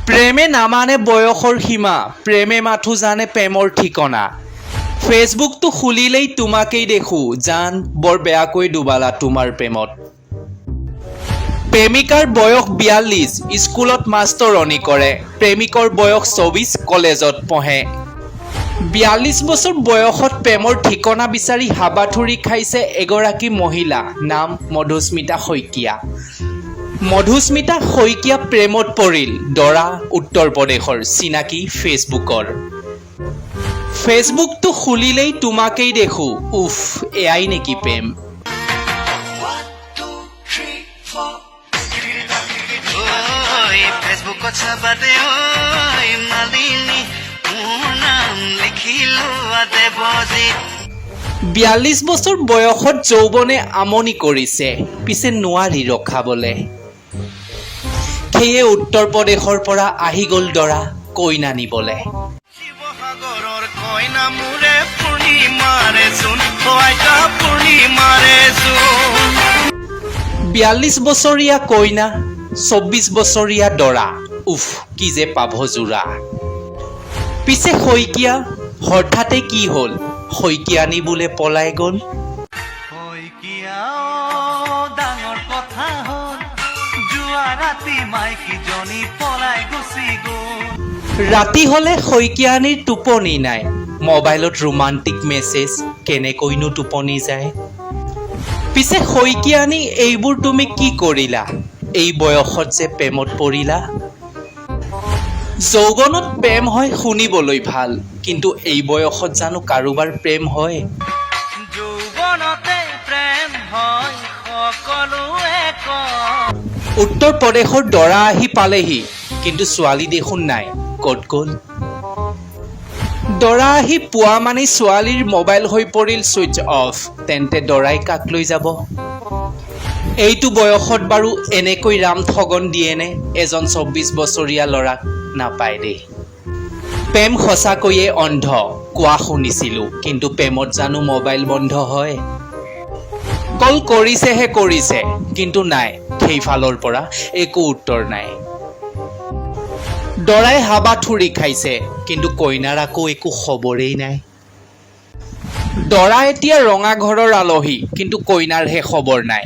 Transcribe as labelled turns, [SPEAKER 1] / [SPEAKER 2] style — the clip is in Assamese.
[SPEAKER 1] প্ৰেমে নামানে বয়সৰ সীমা, প্ৰেমে মাথো জানে প্ৰেমৰ ঠিকনা। ফেচবুকটো খুলিলেই তোমাকেই দেখোঁ জান, বৰ বেয়াকৈ ডুবালা তোমাৰ প্ৰেমত। প্ৰেমিকাৰ বয়স 42, স্কুলত মাষ্টৰণী কৰে। প্ৰেমিকৰ বয়স 24, কলেজত পঢ়ে। 42 বছৰ বয়সত প্ৰেমৰ ঠিকনা বিচাৰি হাবাথুৰি খাইছে এগৰাকী মহিলা, নাম মধুস্মিতা শইকীয়া। মধুস্মিতা শইকীয়া প্ৰেমত পৰিল। দৰা উত্তৰ প্ৰদেশৰ, চিনাকি ফেচবুকৰ। ফেচবুকটো খুলিলেই তোমাকেই দেখোঁ, উফ, এয়াই নেকি প্ৰেম?
[SPEAKER 2] One, two, three, four. ঐ ফেচবুকত চাবা দে ঐ মালিনী, মোৰ নাম লিখি লোৱা দেৱজিত।
[SPEAKER 1] 42 বছৰ বয়সত যৌৱনে আমনি কৰিছে, পিছে নোৱাৰি ৰখাবলে। সেয়ে উত্তৰ প্ৰদেশৰ পৰা আহি গ'ল দৰা কইনা নিবলে।
[SPEAKER 2] শিৱসাগৰৰ কইনা মোৰে পূৰ্ণিমাৰে জোন, অ আইতা পূৰ্ণিমাৰে জোন।
[SPEAKER 1] 42 বছৰীয়া কইনা, 24 বছৰীয়া দৰা, উফ, কি যে পাভ যোৰা! পিছে শইকীয়া, হঠাতে কি হ'ল? শইকীয়ানী বোলে পলাই গ'ল।
[SPEAKER 2] শইকীয়া ডাঙৰ কথা হ'ল, যোৱা ৰাতি মাইকীজনী পলাই গুচি গ'ল।
[SPEAKER 1] ৰাতি হ'লে শইকীয়ানীৰ টোপনি নাই। মোবাইলত ৰোমান্টিক মেছেজ, কেনেকৈনো টোপনি যায়? পিছে শইকীয়ানী, এইবোৰ তুমি কি কৰিলা? এই বয়সত যে প্ৰেমত পৰিলা? যৌৱনত প্ৰেম হয় শুনিবলৈ ভাল, কিন্তু এই বয়সত জানো কাৰোবাৰ প্ৰেম হয়?
[SPEAKER 2] যৌৱনতে প্ৰেম হয় সকলোৱে কয়।
[SPEAKER 1] উত্তৰ প্ৰদেশৰ দৰা আহি পালেহি, কিন্তু ছোৱালী দেখোন নাই, ক'ত গ'ল? দৰা আহি পোৱা মানেই ছোৱালীৰ মোবাইল হৈ পৰিল ছুইচ অফ। তেন্তে দৰাই কাক লৈ যাব? এইটো বয়সত বাৰু এনেকৈ ৰাম ঠগন দিয়েনে এজন 24 বছৰীয়া ল'ৰাক? নাপায় দেই। প্ৰেম সঁচাকৈয়ে অন্ধ কোৱা শুনিছিলো, কিন্তু প্ৰেমত জানো মোবাইল বন্ধ হয়? কল কৰিছেহে কৰিছে, কিন্তু নাই, সেইফালৰ পৰা একো উত্তৰ নাই। দৰাই হাবাথুৰি খাইছে, কিন্তু কইনাৰ আকৌ একো খবৰেই নাই। দৰা এতিয়া ৰঙা ঘৰৰ আলহী, কিন্তু কইনাৰহে খবৰ নাই।